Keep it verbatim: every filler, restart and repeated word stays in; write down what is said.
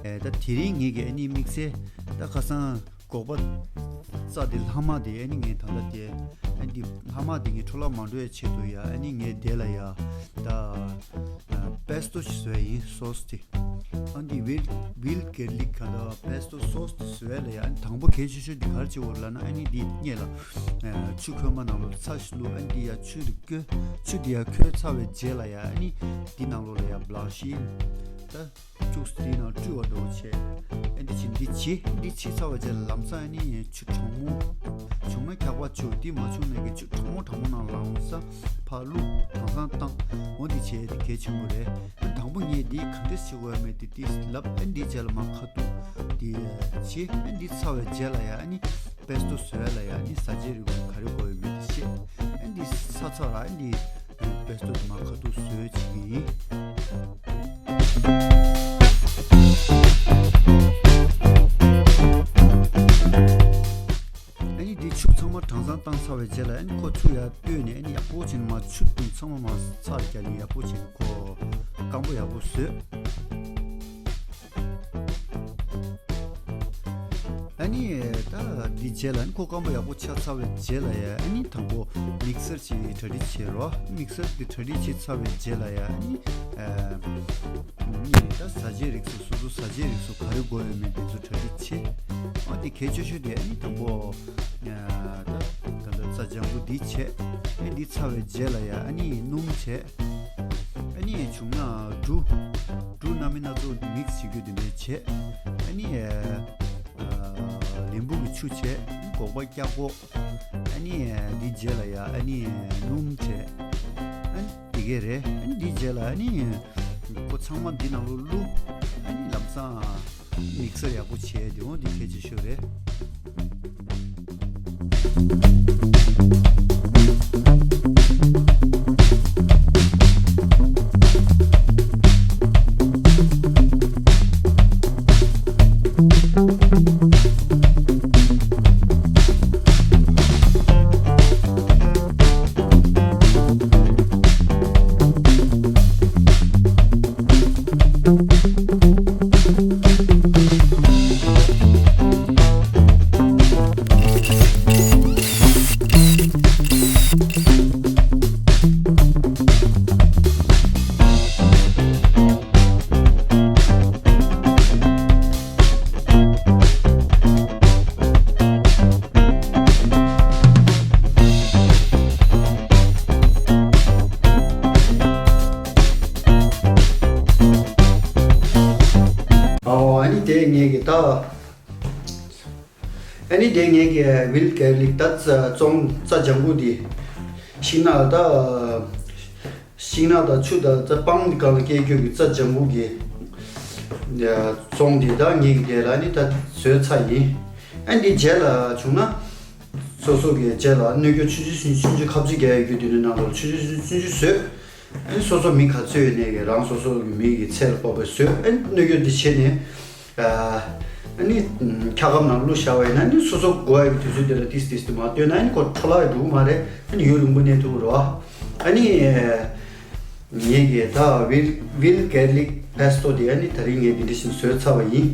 ཨེ་ད་དེ་རིང་ངེད་ཀྱི་ཨ་ནི་དམིགས་བསལ་ད་ཁ་སང་སྒོག་པ་རྩ་དེ་ལྷག་མ་དེ་ཨ་ནི་ངས་ད་ལྟ་དེ་ཨ་ནི་ལྷག་མ་དེ་ངས་འཕྲོ་བརླག་མ་འགྲོ་བའི་ཆེད་དུ་ཡ་ཨ་ནི་ངས་དེ་ལ་ཡ་ད་པེ་སི་ཏོ་ཞིག་བཟོས་ཡིན། སོ་སི་དེ་ཨ་ནི་ཝིལ་ཝིལ་གར་ལིག་ག་ད་པེ་སི་ཏོ་སོ་སི་དེ་བཟོས་ལ་ཡ་ཨ་ནི་དང་པོ་གལ་ཆེ་ཤོས་དེ་ག་རེ་བྱེད་དགོས་ལབ་ན་ཨ་ནི་འདི་སྔོན་ལ་ཆུ་ཁོལ་མ་ནང་ལ་ཚྭ་ཞིག་བླུགས། ཨ་ནི་འདི་ཡ་ཆུ་དེ་བསྐོལ། ཆུ་དེ་ཡ་ཁོལ་ཚར་བའི་རྗེས་ལ་ཡ་ཨ་ནི་འདི་ནང་ལོགས་ལ་ཡ་བླང་ཤིང་ད། བཅུག་སྟེ་ནང་བཀྲུ་བ་འདྲ་བོ་བྱས། ཨ་འདི་བྱས་འདི་བྱས་འདི་བྱས་ཚར་བ་བྱས་ལམ་སང་ཨ་ནི་ཆུ་གྲང་མོ་བྱུང་ན་འཁྱག་པ་བྱུག་འདི་མ་བྱུང་ན་གི་ཆུ་གྲང་མོ་གྲང་མོ་ནང་ལམ་སང་ཕར་བླུགས་དྭངས་སང་བཏང་། འོ་འདི་བྱས་འདི་གལ་ཆེན་པོ་རེད། ཨ་དང་པོ་ངས་འདི་ག་འདྲས་བྱེད་དགོས་ཡ་མེད་དེ་འདི་ལབ། ཨ་འདི་རྗེས་ལ་མར་ཁ་ཐུག་འདི་བྱས། ཨ་འདི་ཚར་བའི་རྗེས་ལ་ཡ་ཨ་ནི་པེ་སི་ཏོ་བཟོས་ལ་ཡ་ཨ་ནི་ཟ་བྱེད་རིགས་ག་རེ་དགོས་ཡོད་མེད་དེ་བཤད། ཨ་འདི་ཚར་ཚར་ར་ཨ་འདི། པེ་སི་ཏོ་དེ་མར་ཁ་ཐུག་བཟོས་བྱེད་ཀྱི་ཡིན། ཨ་ནི་འདི་ཆུ་ཚང་མ་གྲང་སང་བཏང་ཚར་བའི་རྗེས་ལ་ཨ་ནི་ཁོ་ཆུ་ཡར་བཏོན་ནས་ཨ་ནི་ཡག་པོ་བྱས་ནས་མར་ཆུ་དེ་ཚང་མ་མར་ཚར་རྒྱག་ནས་ཡག་པོ་བྱས་ནས་ཁོ་སྐམ་པོ་ཡག་པོ་བཟོས། ཨ་ནི་ད་འདི་རྗེས་ལ་ཨ་ནི་ཁོ་སྐམ་པོ་ཡག་པོ་ཆགས་ཚར་བའི་རྗེས་ལ་ཡ་ཨ་ནི་དང་པོ་མིག་སར་གྱིས་གྲ་སྒྲིག་བྱེད་རོགས། མིག་སར་གྱིས་གྲ་སྒྲིག་བྱེད་ཚར་བའི་རྗེས་ལ་ཡ་ཨ་ནི་ཨ་ནི་ད་ཟ་བྱེད་རིགས་སུ་སོ་སོ་ཟ་བྱེད་རིགས་སུ་ག་རེ་དགོས་ཡོད་མེད་དེ་ཚོ་གྲ་སྒྲིག་བྱེད། ཨ་འདི་གལ་ཆེ་ཤོས་དེ་ཨ་ནི་དང་པོ་ཨ་ད་ད་ལྟ་རྩྭ་ལྗང་གུ་འདི་བྱས། ཨ་འདི་ཚར་བའི་རྗེས་ལ་ཡ་ཨ་ནི་སྣུམ་བྱས། ཨ་ནི་བྱུང་ན་འབྲུ་འབྲུ་སྣ་མིན་སྣ་ཚོགས་མིག་སི་བྱེད་རྒྱུ་དེ་འདྲ་བྱས། ཨ་ནི་ཨ་ལིམ་བུ་གི་ཆུ་བྱས། སྒོག་པ་སྐྱ་ཀོ། ཨ་ནི་ཨ་འདི་རྗེས་ལ་ཡ་ཨ་ནི་སྣུམ་བྱས། ཨ་ནི་དེ་གས་རེད། ཨ་ནི་འདི་རྗེས་ལ་ཨ་ནི་ཁོ་ཚང་མ་འདི་ནང་ལོགས་བླུགས། ཨ་ནི་ལམ་སང་མིག་སར་ཡག་པོ་བྱས་དེ་འོ་འདི་གལ་ཆེ་ཤོས་རེད། ཨོ་ཨ་ནི་དེ་ངས་གི་ད། ཨ་ནི་དེ་ངས་ཀྱི་ཝིལ་གར་ལིག་ད་རྩ་བཙོང་རྩྭ་ལྗང་གུ་འདི་ཤིང་ནགས་ད་ཤིང་ནགས་དང་ཆུ་དང་རྩྭ་སྤང་འདི་སྒང་ལ་སྐྱེ་རྒྱུ་གི་རྩྭ་ལྗང་གུ་གི་བཙོང་འདི་ད་ངས་ཀྱི་དེ་ལ་ནི་ད་བཟོས་ཚར་ཡིན། ཨ་འདི་རྗེས་ལ་བྱུང་ན་སོ་སོ་གི་རྗེས་ལ་གནོད་སྐྱོན་ཆུང་ཆུང་ཆུང་ཆུང་ཁ་བརྩེ་རྒྱག་ཡོད་རྒྱུ་དེ་ནི་ནང་ལོགས་ཆུང་ཆུང་ཆུང་ཆུང་བཟོས། ཨ་ནི་སོ་སོ་མི་ག་ཚོད་ཡོད་ནས་རང་སོ་སོ་གི་མི་གི་ཚད་ལ་དཔག་པའི་བཟོས། ཨ་ནི་གནོད་སྐྱོན་འདི་བྱས་ནས་ཨ་ནི་འཁྱག་སྒམ་ནང་བླུགས་བཞག་པ་ཡིན་ན་ནི་སོ་སོ་དགོས་ཡ་གི་དུས་ཚོད་དེ་ལ་ཏིས་ཏིས་དེ་མ་བཏོན་ན་ཨ་ནི་ཁོ་འཕྲོ་བརླག་འགྲོ་གི་མ་རེད། ཨ་ནི་ཡུན་རིང་པོ་གནས་ཐུབ་ཀྱི་རེད་བ། ཨ་ནི་ངས་ཀྱི་ད་ཝིལ་ཝིལ་གར་ལིག་པེ་སི་ཏོ་དེ་ཨ་ནི་ད་རིང་ངས་འདི་འདྲ་ཞིག་བཟོས་ཚར་བ་ཡིན།